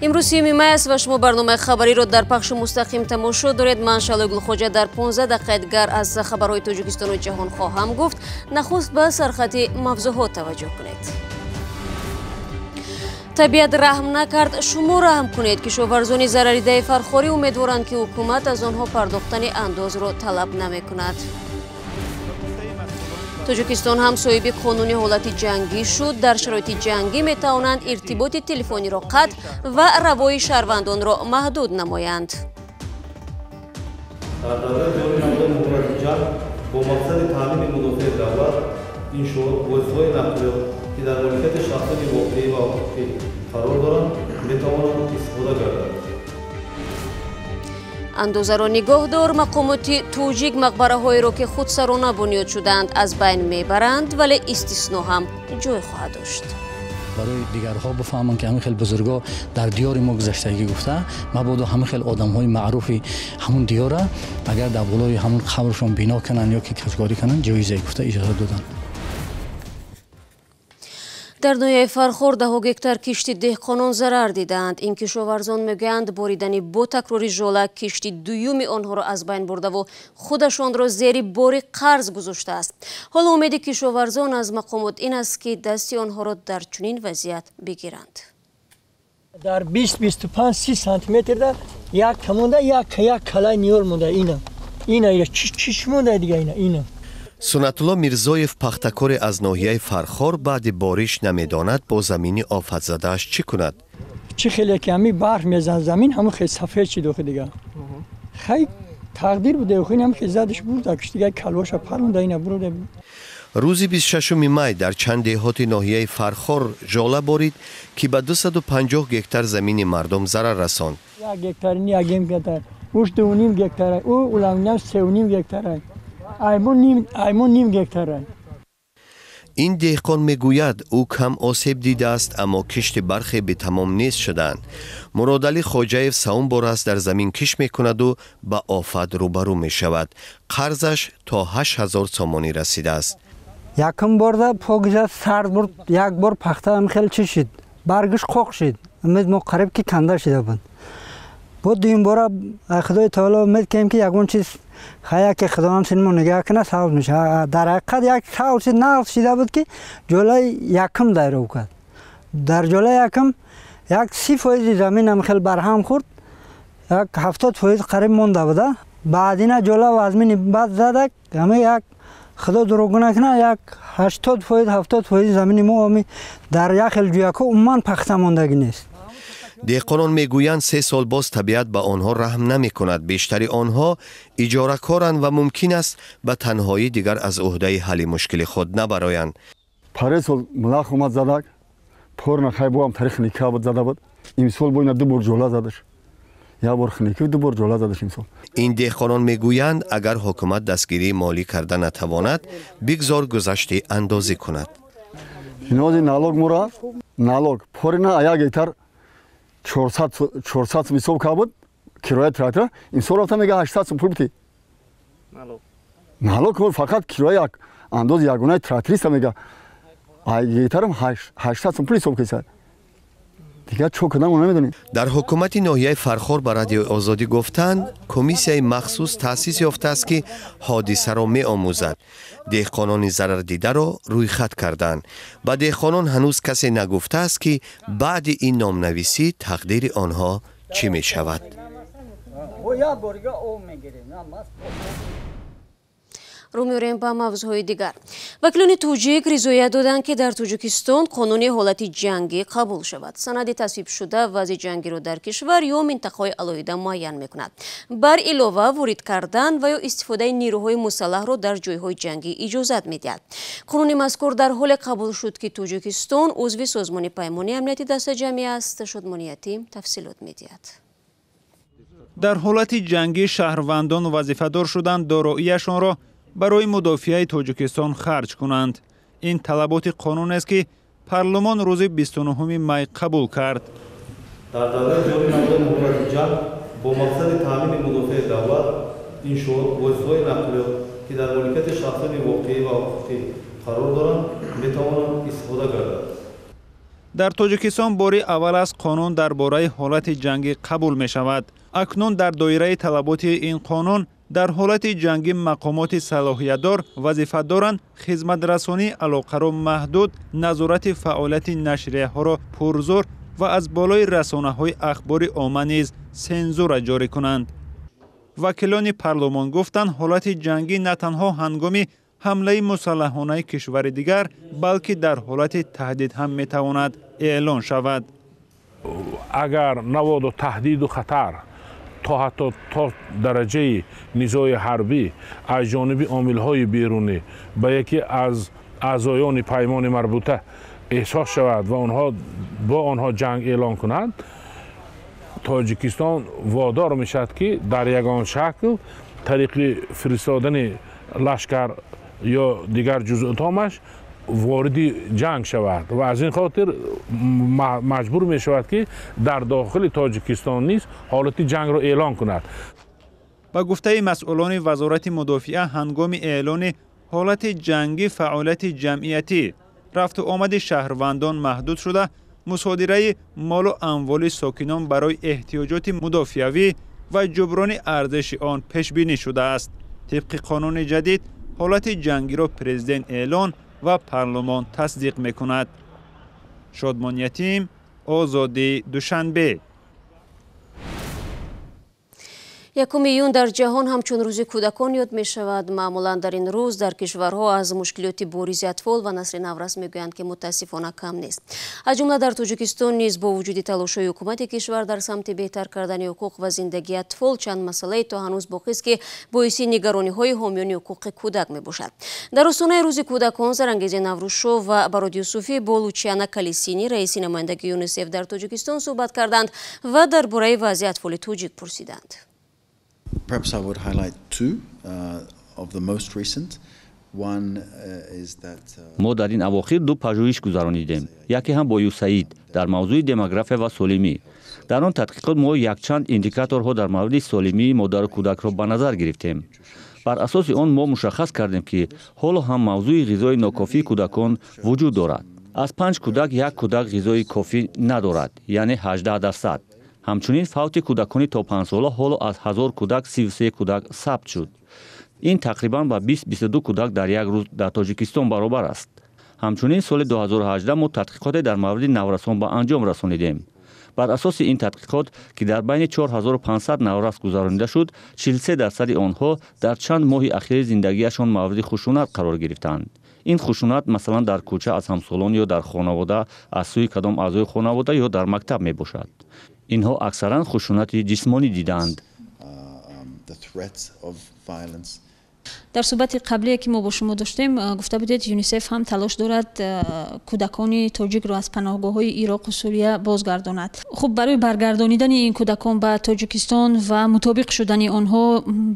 Имрӯз 30 май аст ва шумо барномаи хабариро дар пахши мустақим тамошо доред. Ман Шалои Гулхоҷа дар 15 дақиқа дигар аз хабарҳои Тоҷикистону ҷаҳон хоҳам гуфт. Нахуст ба сархати мавзӯъҳо таваҷҷӯҳ кунед. Табиат раҳм накард, шумо раҳм кунед. Кишоварзони зарарридаи Фархорӣ умедворанд, ки ҳукумат аз онҳо пардохтани андозро талаб намекунад. Тоҷикистон ҳам соҳиби қонуни ҳолати ҷангӣ шуд. Дар шароити ҷангӣ метавонанд иртиботи телефониро қатъ ва равои шаҳрвандонро маҳдуд намоянд. Дар давраи ҷорӣ намудани ҳолати ҷанг бо мақсади таъмини мудофиаи давлат, иншоот, воситаҳои нақлиёт, ки дар моликияти шахсони воқеӣ ва ҳуқуқӣ қарор доранд, метавонанд истифода гарданд. Андозаро нигоҳ дор. Мақомоти тоҷик мақбараҳоеро, ки худсарона бунёд шудаанд, аз байн мебаранд, вале истисно ҳам ҷой хоҳад дошт. Барои дигарҳо бифаҳманд, ки ҳамин хел бузургҳо дар диёри мо гузаштагӣ гуфта, мабодо ҳамин хел одамҳои маъруфи ҳамун диёра агар дар болои ҳамун қабршон бино кунанд ё ки каҷгорӣ кунанд, ҷоизае гуфта иҷоза доданд. Дар ноҳияи Фархор даҳо гектар кишти деҳқонон зарар дидаанд. Ин кишоварзон мегӯянд, боридани бо такрори жола кишти дуюми онҳоро аз байн бурдаву худашонро зери бори қарз гузоштааст. Ҳоло умеди кишоварзон аз мақомот ин аст, ки дасти онҳоро дар чунин вазъият бигиранд. Дар 20, 25, 30 сантиметрда як монда, як калай ниёл монда. Ина чиш монда дига, ина. Сунатулло Мирзоев, пахтакоре аз ноҳияи Фархор, баъди бориш намедонад бо замини офатзадааш чӣ кунад. Чӣ хеле ки ҳами барф мезан, замин ҳамун хел сафед шид охи дига. Хай, тақдир буде охи, ҳам хел задаш бурд, акш дига калвоша паронда, ина бурда. Рӯзи 26 май дар чанд деҳоти ноҳияи Фархор жола борид, ки ба 250 гектар замини мардум зарар расонд. 1 гектар, як гектар, уш 2.5 гектар, ӯ уламинам 3.5 гектар, аймон ним гектар. Ин деҳқон мегӯяд, ӯ кам осеб дидааст, аммо кишти бархе бетамом нест шудаанд. Муродалӣ Хоҷаев сеюм бор аст дар замин кишт мекунаду ба офат рӯбарӯ мешавад. Қарзаш то 8000 сомонӣ расидааст. Якум борда покиза сард бурд, як бор пахтаам хел чӣ шид, баргиш қоқ шид, умед мо қариб ки канда шида буд. Бо дуюм бора Худои таоло умед кардем, ки ягон чиз хая ки Худованд синмо нигаҳ кунад, сабз мешавад. Дар ҳақиқат як сабз шид, нағз шида буд, ки ҷолаи якум дайров кард. Дар ҷолаи якум як 30 фоизи заминам хел барҳам хӯрд, як 70 фоиз қариб монда буда. Баъдина ҷола вазмини бад задак, ҳама як Худо дурӯғ накунад, як 80 фоиз, 70 фоизи замини мо ами дар як хел ҷӯякҳо умуман пахта мондагӣ нест. Деҳқонон мегӯянд, 3 сол боз табиат ба онҳо раҳм намекунад. Бештари онҳо иҷоракоранд ва мумкин аст, ба танҳоӣ дигар аз ӯҳдаи ҳалли мушкили худ набароянд. Паре сол мулах омад задак, порна хай боам тари хиника буд, зада буд. Имсол бо ина ду бор ҷола задаш, як бор хиники, ду бор ҷола задаш имсол. Ин деҳқонон мегӯянд, агар ҳукумат дастгирии молӣ карда натавонад, бигзор гузашти андозӣ кунад. Инози налог мура налог порина 1 гектар 400 сум ҳисоб карда буд кироя трактора, имсол рафта мега 800 сум пул бити налог, фақат кироя як андози ягонаи тракториста мега гектарам 800 сум пул ҳисоб кесад. Дигар чо кардам, намедонем. Дар ҳукумати ноҳияи Фархор ба Радиои Озодӣ гуфтанд, комиссияи махсус таъсис ёфтааст, ки ҳодисаро меомӯзад. Деҳқонони зарардидаро рӯйхат карданд. Ба деҳқонон ҳанӯз касе нагуфтааст, ки баъди ин номнависӣ тақдири онҳо чӣ мешавад. Рӯ меорем ба мавзӯъҳои дигар. Вакилони тоҷик ризоят доданд, ки дар Тоҷикистон қонуни ҳолати ҷангӣ қабул шавад. Санади тасвибшуда вазъи ҷангиро дар кишвар ё минтақаҳои алоҳида муайян мекунад. Бар илова, ворид кардан ва ё истифодаи нерӯҳои мусаллаҳро дар ҷойҳои ҷангӣ иҷозат медиҳад. Қонуни мазкур дар ҳоле қабул шуд, ки Тоҷикистон узви Созмони Паймони Амнияти Дастаҷамъӣ аст. Шодмонияти тафсилот медиҳад. Дар ҳолати ҷангӣ шаҳрвандон вазифадор шуданд дороияшонро барои мудофиаи Тоҷикистон харҷ кунанд. Ин талаботи қонунест, ки парлумон рӯзи 29 май қабул кард. Дар давраи ҷорӣ намудани ҳолати ҷанг бо мақсади таъмини мудофиаи давлат, иншоот, воситаҳои нақлиёт, ки дар моликияти шахсони воқеӣ ва ҳуқуқӣ қарор доранд, метавонанд истифода гарданд. Дар Тоҷикистон бори аввал аст қонун дар бораи ҳолати ҷангӣ қабул мешавад. Акнун дар доираи талаботи ин қонун дар ҳолати ҷангӣ мақомоти салоҳиятдор вазифа доранд хизматрасонии алоқаро маҳдуд, назорати фаъолияти нашрияҳоро пурзӯр ва аз болои расонаҳои ахбори омма низ сензура ҷорӣ кунанд. Вакилони парлумон гуфтанд, ҳолати ҷангӣ на танҳо ҳангоми ҳамлаи мусаллаҳонаи кишвари дигар, балки дар ҳолати таҳдид ҳам метавонад эълон шавад. Агар наводу таҳдиду хатар то ҳатто то дараҷаи низои ҳарбӣ аз ҷониби омилҳои берунӣ ба яке аз аъзоёни паймони марбута эҳсос шавад ва онҳо бо онҳо ҷанг эълон кунанд, Тоҷикистон водор мешавад, ки дар ягон шакл тариқи фиристодани лашкар ё дигар ҷузъутомаш вориди ҷанг шавад ва аз ин хотир маҷбур мешавад, ки дар дохили Тоҷикистон низ ҳолати ҷангро эълон кунад. Ба гуфтаи масъулони Вазорати мудофиа, ҳангоми эълони ҳолати ҷангӣ фаъолияти ҷамъиятӣ, рафту омади шаҳрвандон маҳдуд шуда, мусодираи молу амволи сокинон барои эҳтиёҷоти мудофиавӣ ва ҷуброни арзиши он пешбинӣ шудааст. Тибқи қонуни ҷадид, ҳолати ҷангиро президент эълон ва парлумон тасдиқ мекунад. Шодмон Ятим, Озодӣ, Душанбе. 1 июн дар ҷаҳон ҳамчун рӯзи кӯдакон ёд мешавад. Маъмулан дар ин рӯз дар кишварҳо аз мушкилоти боризи атфол ва насли наврас мегӯянд, ки мутаассифона кам нест. Аз ҷумла дар Тоҷикистон низ бо вуҷуди талошҳои ҳукумати кишвар дар самти беҳтар кардани ҳуқуқ ва зиндагии атфол чанд масъалае то ҳанӯз боқист, ки боиси нигарониҳои ҳомиёни ҳуқуқи кӯдак мебошад. Дар остонаи рӯзи кӯдакон Зарангези Наврӯзшо ва Барод Юсуфӣ бо Лучиана Калисини, раиси намояндагии ЮНИСЕФ дар Тоҷикистон, суҳбат карданд ва дар бораи вазъи атфоли тоҷик пурсиданд. Perhaps I would highlight two of the most recent. One is that Мо дар ин авохир ду пажӯҳиш гузаронидем, яке ҳам бо ЮСАИД дар мавзӯи демография ва солимӣ. Дар он тадқиқот мо якчанд индикаторҳо дар мавриди солимии модару кӯдакро ба назар гирифтем. Бар асоси он мо мушаххас кардем, ки ҳоло ҳам мавзӯи ғизои нокофии кӯдакон вуҷуд дорад. Аз панҷ кӯдак як кӯдак ғизои кофӣ надорад, яъне 18%. Ҳамчунин фавти кӯдакони то 5-сола ҳоло аз 1000 кӯдак 33 кӯдак сабт шуд. Ин тақрибан ба 20-22 кӯдак дар як рӯз дар Тоҷикистон баробар аст. Ҳамчунин соли 2018 мо тадқиқоте дар мавриди наврасон ба анҷом расонидем. Бар асоси ин тадқиқот, ки дар байни 4500 наврас гузаронида шуд, 43 дарсади онҳо дар чанд моҳи ахири зиндагиашон мавриди хушунат қарор гирифтанд. Ин хушунат, масалан, дар кӯча аз ҳамсолон ё дар хонавода аз сӯи кадом аъзои хонавода ё дар мактаб мебошад. Инҳо аксаран хушунати ҷисмонӣ дидаанд. The threat of violence. Дар суҳбати қаблие, ки мо бо шумо доштем, гуфта будед, ЮНИСЕФ ҳам талош дорад кӯдакони тоҷикро аз паноҳгоҳҳои Ироқу Сурия бозгардонад. Хуб, барои баргардонидани ин кӯдакон ба Тоҷикистон ва мутобиқ шудани онҳо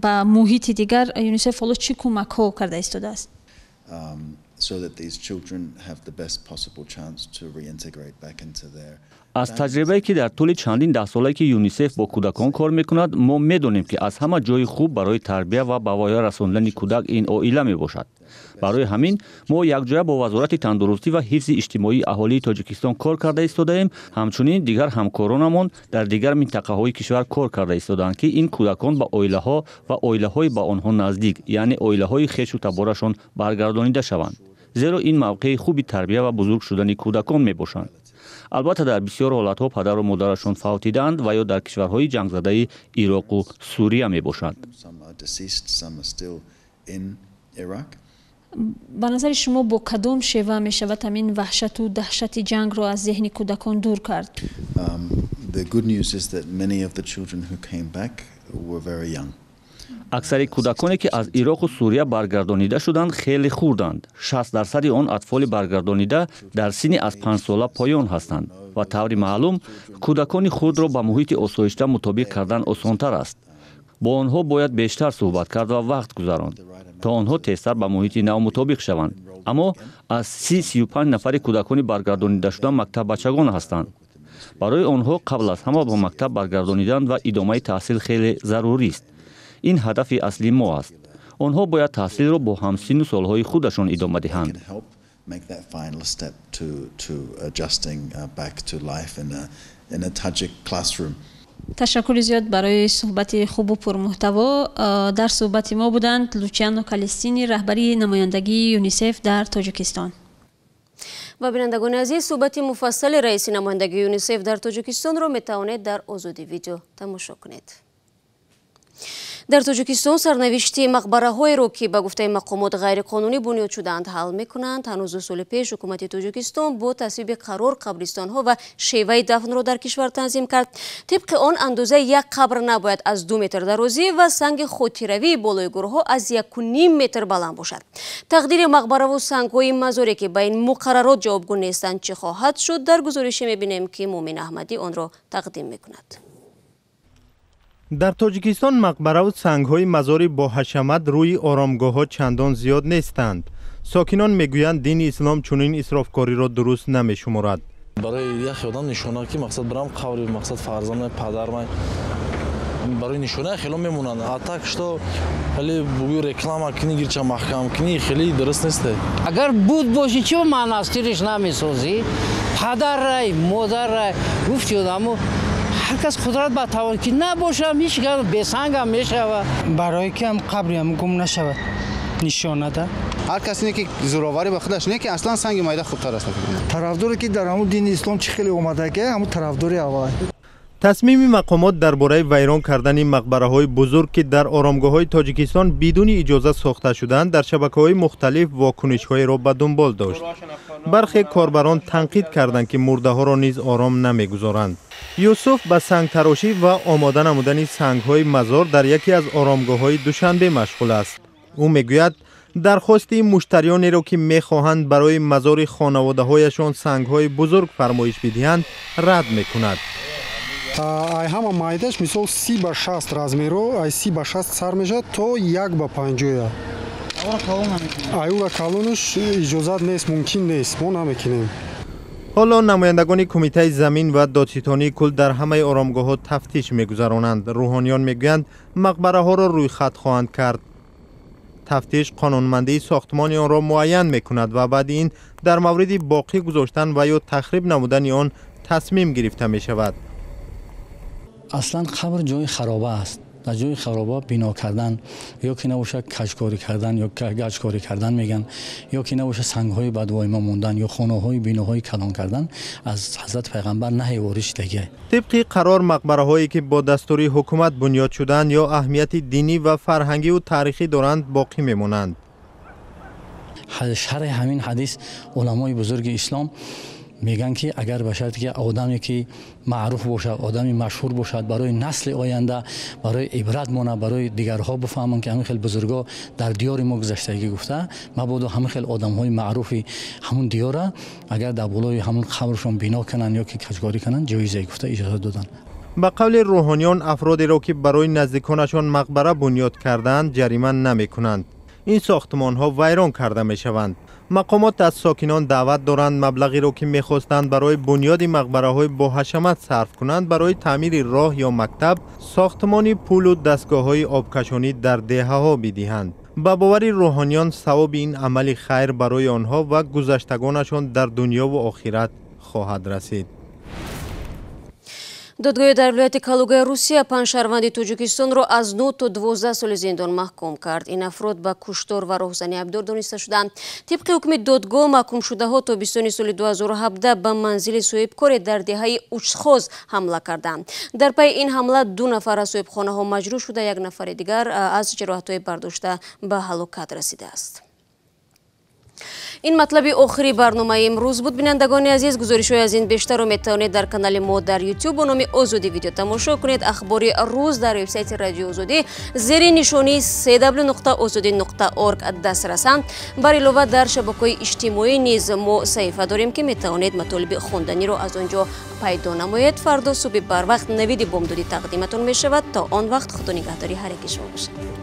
ба муҳити дигар ЮНИСЕФ ҳоло чӣ кӯмакҳо карда истодааст? So that these children have the best possible chance to reintegrate back into their Аз таҷрибае, ки дар тӯли чандин даҳсолае, ки ЮНИСЕФ бо кӯдакон кор мекунад, мо медонем, ки аз ҳама ҷои хуб барои тарбия ва ба воя расондани кӯдак ин оила мебошад. Барои ҳамин мо якҷоя бо Вазорати тандурустӣ ва ҳифзи иҷтимоии аҳолии Тоҷикистон кор карда истодаем. Ҳамчунин дигар ҳамкоронамон дар дигар минтақаҳои кишвар кор карда истодаанд, ки ин кӯдакон ба оилаҳо ва оилаҳои ба онҳо наздик, яъне оилаҳои хешу таборашон баргардонида шаванд, зеро ин мавқеи хуби тарбия ва бузург шудани кӯдакон мебошанд. Албатта, дар бисёр ҳолатҳо падару модарашон фавтидаанд ва ё дар кишварҳои ҷангзадаи Ироқу Сурия мебошанд. Some are deceased, some are still in Iraq. Ба назари шумо, бо кадом шева мешавад ҳамин ваҳшату даҳшати ҷангро аз зеҳни кӯдакон дур кард? The good news is that many of the children who came back were very young. Аксари кӯдаконе, ки аз Ироқу Сурия баргардонида шуданд, хеле хурданд. 60 дарсади он атфоли баргардонида дар синни аз 5-сола поён ҳастанд ва таври маълум кӯдакони хурдро ба муҳити осоишта мутобиқ кардан осонтар аст. Бо онҳо бояд бештар суҳбат кард ва вақт гузаронд, то онҳо тезтар ба муҳити нав мутобиқ шаванд. Аммо аз 30-35 нафари кӯдакони баргардонидашуда мактаббачагон ҳастанд. Барои онҳо қабл аз ҳама ба мактаб баргардонидан ва идомаи таҳсил хеле зарурист. Ин ҳадафи аслии мо аст. Онҳо бояд таҳсилро бо ҳамсину солҳои худашон идома диҳанд. Can help Make that final step to adjusting back to life in a Tajik classroom. Ташаккури зиёд барои суҳбати хубу пурмуҳтаво. Дар суҳбати мо буданд Лучиано Калестини, раҳбари намояндагии ЮНИСЕФ дар Тоҷикистон. Ва бинандагони азиз, суҳбати муфассали раиси намояндагии ЮНИСЕФ дар Тоҷикистонро метавонед дар Озодӣ Видео тамошо кунед. Дар Тоҷикистон сарнавишти мақбараҳоеро, ки ба гуфтаи мақомот ғайриқонунӣ бунёд шудаанд, ҳал мекунанд. Ҳанӯз 2 соли пеш ҳукумати Тоҷикистон бо тасвиби қарор қабристонҳо ва шеваи дафнро дар кишвар танзим кард. Тибқи он, андозаи як қабр набояд аз 2 метр дарозӣ ва санги хотиравии болои гурҳо аз 1,5 метр баланд бошад. Тақдири мақбараву сангҳои мазоре, ки ба ин муқаррарот ҷавобгӯ нестанд, чӣ хоҳад шуд, дар гузорише мебинем, ки Муъмин Аҳмадӣ онро тақдим мекунад. Дар Тоҷикистон мақбараву сангҳои мазори боҳашамат рӯи оромгоҳҳо чандон зиёд нестанд. Сокинон мегӯянд, дини ислом чунин исрофкориро дуруст намешуморад. Барои як одам нишона, ки мақсад барам қабри, мақсад фарзанд, падармай, барои нишона хело мемонанд. А так что хеле бугӯ реклама кунӣ, гирча маҳкам кунӣ, хеле дуруст нест. Агар буд бошӣ, чӣ монастыриш намесозӣ? Падарай, модарай, гуфти одамо, ҳар кас қудрат ба тавон ки набошам, ҳеҷ гап, бесангам мешава. Барое ки ҳам қабриам гум нашавад, нишонада. Ҳар кас не ки зӯроварӣ ба худаш не, ки аслан санги майда хубтар аст. Тарафдоре ки дар ҳамун дини ислом чӣ хеле омадаге, ҳамун тарафдори аввал. Тасмими мақомот дар бораи вайрон кардани мақбараҳои бузург, ки дар оромгоҳҳои Тоҷикистон бидуни иҷоза сохта шуданд, дар шабакаҳои мухталиф вокунишҳоеро ба дунбол дошт. Бархе корбарон танқид карданд, ки мурдаҳоро низ ором намегузоранд. Юсуф ба сангтарошӣ ва омода намудани сангҳои мазор дар яке аз оромгоҳҳои Душанбе машғул аст. Ӯ мегӯяд, дархости муштариёнеро, ки мехоҳанд барои мазори хонаводаҳояшон сангҳои бузург фармоиш бидиҳанд, рад мекунад. Ай ҳама майдаш, мисол, 30 ба 60 размеро, ай 30 ба 60 сар мешавад то 1 ба 50-я. Аюра калонаш иҷозат нест, мумкин нест, мо намекунем. Ҳоло намояндагони Кумитаи замин ва додситонии кул дар ҳамаи оромгоҳҳо тафтиш мегузаронанд. Рӯҳониён мегӯянд, мақбараҳоро рӯйхат хоҳанд кард. Тафтиш қонунмандии сохтмони онро муайян мекунад ва баъди ин дар мавриди боқӣ гузоштан ва ё тахриб намудани он тасмим гирифта мешавад. Аслан қабр ҷои хароба аст. Дар ҷои хароба бино кардан ё ки набошад каҷкорӣ кардан ё гаҷкорӣ кардан мегӯянд, ё ки набошад сангҳои бадвоима мондан ё хонаҳои биноҳои калон кардан, аз ҳазрати пайғамбар наҳй ворид шудагия. Тибқи қарор, мақбараҳое ки бо дастури ҳукумат бунёд шуданд ё аҳамияти динӣ ва фарҳангиву таърихӣ доранд, боқӣ мемонанд. Шарҳи ҳамин ҳадис уламои бузурги ислом мегӯянд, ки агар ба шарте ки одаме ки маъруф бошад, одами машҳур бошад, барои насли оянда, барои ибрат монад, барои дигарҳо бифаҳманд, ки ҳамин хел бузургҳо дар диёри мо гузаштагӣ гуфта, мабодо ҳамин хел одамҳои маъруфи ҳамун диёра агар дар болои ҳамун қабршон бино кунанд ё ки каҷкорӣ кунанд, ҷоизе гуфта иҷоза доданд. Ба қавли рӯҳониён, афродеро, ки барои наздиконашон мақбара бунёд кардаанд, ҷарима намекунанд. Ин сохтмонҳо вайрон карда мешаванд. Мақомот аз сокинон даъват доранд, маблағеро, ки мехостанд барои бунёди мақбараҳои боҳашамат сарф кунанд, барои таъмири роҳ ё мактаб, сохтмони пулу дастгоҳҳои обкашонӣ дар деҳаҳо бидиҳанд. Ба бовари рӯҳониён, савоби ин амали хайр барои онҳо ва гузаштагонашон дар дунёву охират хоҳад расид. Додгоҳи дар вилояти Калугаи Русия панҷ шаҳрванди Тоҷикистонро аз 9 то 12 соли зиндон маҳкум кард. Ин афрод ба куштор ва роҳзанӣ айбдор дониста шуданд. Тибқи ҳукми додгоҳ, маҳкумшудаҳо тобистони соли 2017 ба манзили соҳибкоре дар деҳаи Учхоз ҳамла карданд. Дар пайи ин ҳамла ду нафар аз соҳибхонаҳо маҷрӯҳ шуда, як нафари дигар аз ҷароҳатҳои бардошта ба ҳалокат расидааст. Ин матлаби охири барномаи имрӯз буд. Бинандагони азиз, гузоришҳои аз ин бештарро метавонед дар канали мо дар Ютуб бо номи Озодӣ Видео тамошо кунед. Ахбори рӯз дар вебсайти Радиои Озодӣ зери нишонии cw.ozodi.org дастрасанд. Бар илова, дар шабакаҳои иҷтимоӣ низ мо саҳифа дорем, ки метавонед матолиби хонданиро аз он ҷо пайдо намоед. Фардо субҳи барвақт Навиди бомдодӣ тақдиматон мешавад. То он вақт Худо нигаҳдори ҳар яки шумо бошад.